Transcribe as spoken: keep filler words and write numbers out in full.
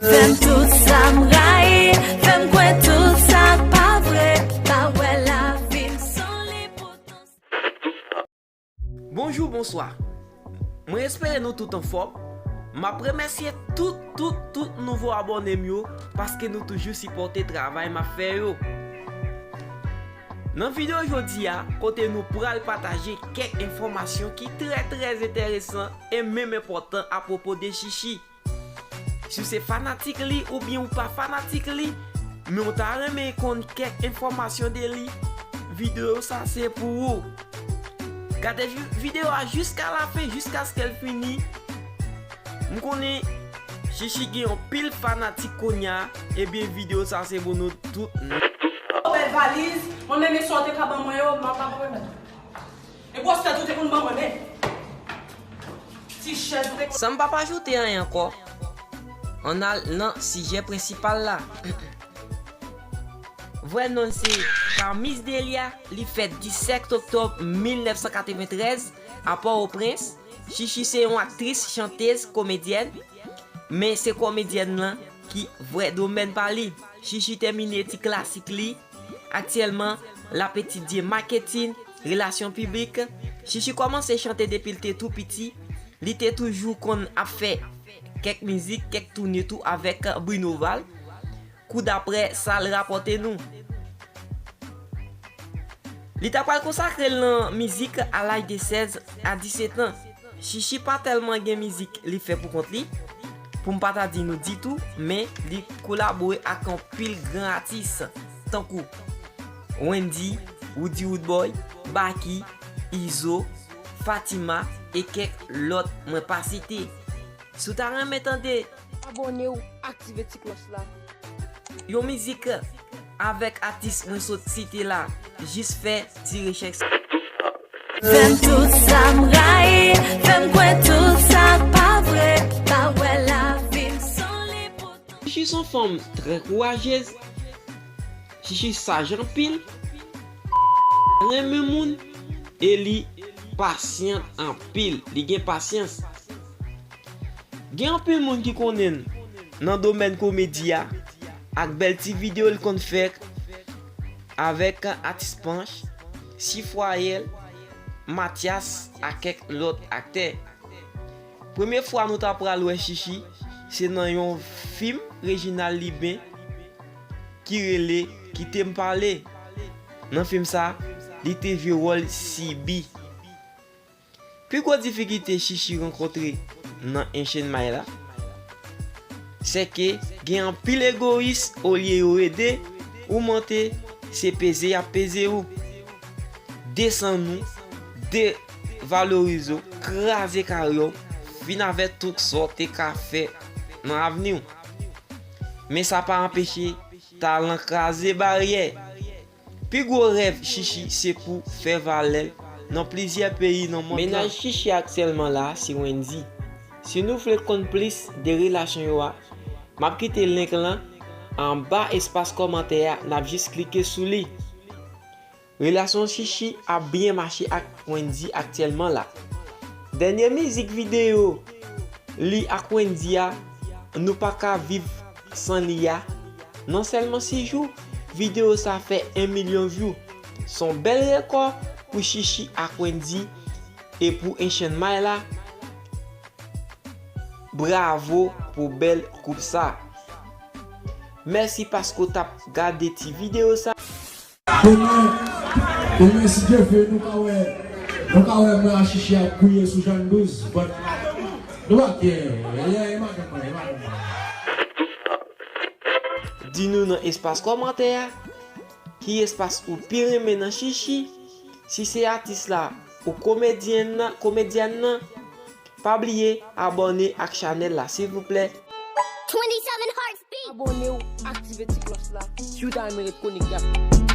Fè m tout sa m rayi, fè m kwè tout sa k pa vre, pa wè lavi m san li poutan. Bonjou, bonswa. Mwen espere nou tout anfòm. M ap remèsye tout, tout, tout nouvo abòne m yo paske nou toujou sipòte travay m ap fè yo. Nan videyo jodi a, kote nou pral pataje kèk enfòmasyon ki trè, trè enteresan e menm enpòtan apwopo de Chichi. Si w se fanatik li oubyen ou pa fanatik li, men w ta renmen konn kèk enfòmasyon de li, videyo sa se pou ou. Gade vi-, videyo a jiska lafen, jiskaske l fini. M konnen Chichi gen anpil fanatik kounye a, ebyen videyo sa se pou nou tout. Bèl valiz, mwen menm e sa w te ka ban mwen yo, m ap ap remèt. E gwòs tèt ou te konn ban mwen, men. Ti chèz ou te. San m p ap ajoute anyen ankò, ann al nan sijè prensipal la. Vrè non l se Carmise Delia, li fèt disèt oktòb mil nèf san katreventrèz, a Pòtoprens. Chichi se yon aktris, chantez, komedyèn, men se komedyèn lan ki vrè domèn pa li. Chichi tèmine etid klasik li. Aktyèlman, l ap etidye maketin, relasyon piblik. Chichi kòmanse chante depi l te tou piti. Li te toujou konn ap fè kèk mizik, kèk toune tou avèk Bruno Val. Kou daprè sa l rapòte nou. Li ta pral konsakre l nan mizik a laj de sèz a disèt an. Chichi pa tèlman gen mizik li fè pou kont li, pou m pa ta di nou ditou, men li kolabore ak anpil gran atis, tankou Wendy, Roody Roodboy, Baky, Izo, Fatima e kèk lòt mwen pa site. Si w ta renmen tande Abòne w, aktive ti klòch la. Yon mizik avèk atis mwen sot site la, jis fè ti rechèch. Fè m tout sa m rayi, fè m kwè tout sa k pa vre, pa wè lavi m san li poutan. Chichi se yon fanm trè kourajez. Chichi saj anpil, renmen moun, e li pasyant anpil. Li gen pasyans. Gen anpil moun ki konnen l nan domèn komedi a, ak bèl ti videyo l konn fè avèk atis Panch, Sifwayèl, Matyas ak kèk lòt aktè. Premye fwa nou ta pral wè Chichi, se nan yon fim Reginald Liben ki rele Kite m pale. Nan fim sa, li te jwe wòl Sibi. Pi gwo difikilte Chichi rankontre nan Ancient My la, sèke gen anpil egoyis, olye yo ede ou monte, se peze y ap peze ou, desann ou, devalorize w, kraze karyè w, fin avè tout sa w te ka fè nan avni w. Men sa pa anpeche talan kraze baryè. Pi gwo rèv Chichi se pou fè valè l nan plizyè peyi nan mond lan. Mennaj Chichi aktyèlman la se Wendy. Si nou vle konn plis de relasyon yo a, m ap kite link lan anba espas kòmantè a, n ap jis klike sou li. Relasyon Chichi ap byen mache ak Wendy aktyèlman la. Dènye mizik videyo li ak Wendy a, Nou pa ka viv san li a, non sèlman sis jou, videyo sa fè en milyon vyou. Se yon bèl rekò pou Chichi ak Wendy e pou Ancient My la. Bravo pou bèl koup sa. Mèsi paske w t ap gade ti videyo sa. Demen, demen, si Dye vle, nou ka wè, nou ka wè mwen ak Chichi ap gouye sou Jeanne douze, but nou pa gen, e, e madanm mwen, e madanm mwen. Di nou nan espas kòmantè a, ki espas ou pi renmen nan Chichi, si se atis la ou komedyèn nan, komedyèn nan, pa bliye abòne ak chanèl la, silvouplè. Twenty-seven Hearts Beat. Abòne w, aktive ti klòch la, si w ta renmen ret konekte ak